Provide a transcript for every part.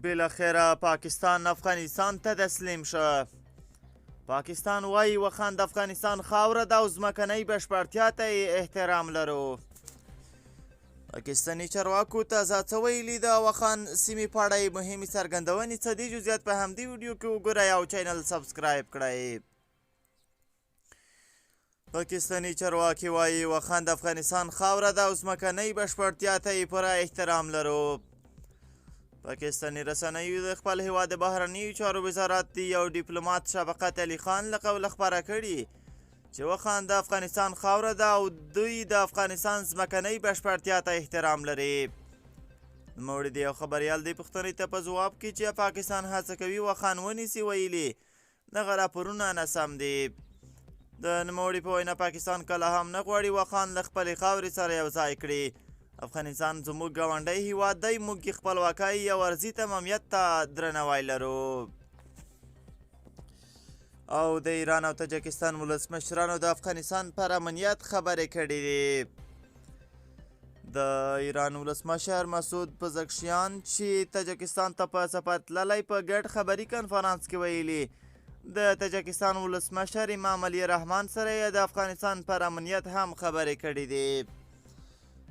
بالاخره پاکستان افغانستان ته تسلیم شو. پاکستان وایي وخان د افغانستان خاوره ده او ځمکنۍ بشپړتیا ته یې احترام لرو. پاکستاني چارواکو تازه څه ویلي د واخان سیمې په اړه یې مهمې څرګندونې څه دي؟ جزئیات په همدې ویډیو کې وګورئ او چینل سبسکرایب کړئ. پاکستاني چارواکي وایي واخان د افغانستان خاوره ده او ځمکنۍ بشپړتیا ته یې پوره احترام لرو. پاکستاني رسنیو د خپل هیواد د بهرنیو چارو وزارت د یو ډیپلومات شفقت علي خان له قوله خپره کړې چې واخان د افغانستان خاوره ده او دوی د افغانستان ځمکنۍ بشپړتیا ته احترام لري. نوموړي د یو خبریال دې پوښتنې ته په ځواب کې چې پاکستان هڅه کوي واخان ونیسي ویلي دغه راپورونه ناسم دي. د نوموړي په وینا پاکستان کله هم نه غواړي واخان له خپلې خاورې سره یو ځای کړي. افغانستان زموږ ګاونډی هیواد دی، موږ یې خپلواکۍ او ارضي تمامیت ته درناوی لرو. او د ایران او تاجکستان ولسمشرانو د افغانستان پر امنیت خبرې کړې دي. د ایران ولسمشر مسعود پزکشیان چې تاجکستان ته په سفر تللی په ګډ خبري کنفرانس کې ویلي د تاجکستان ولسمشر امام علي رحمان سره یې د افغانستان پر امنیت هم خبرې کړې دي.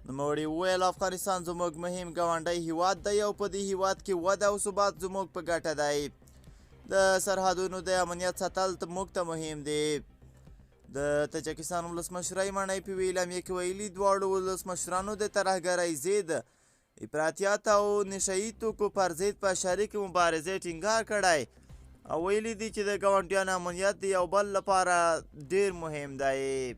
نوموړي وویل افغانستان زموږ مهم ګاونډی هیواد دی او په دې هیواد کې وده او ثبات زموږ په ګټه دی. د سرحدونو د امنیت ساتل موږ ته مهم دی. د تاجکستان ولسمشرۍ ماڼۍ په اعلامیه کې ویلي دواړو ولسمشرانو د ترهګرۍ ضد، افراطیت او نشه یي توکو پر ضد په شریکې مبارزې ټینګار کړی او ویلي دي چې د ګاونډیانو امنیت د یو بل لپاره ډیر مهم دی.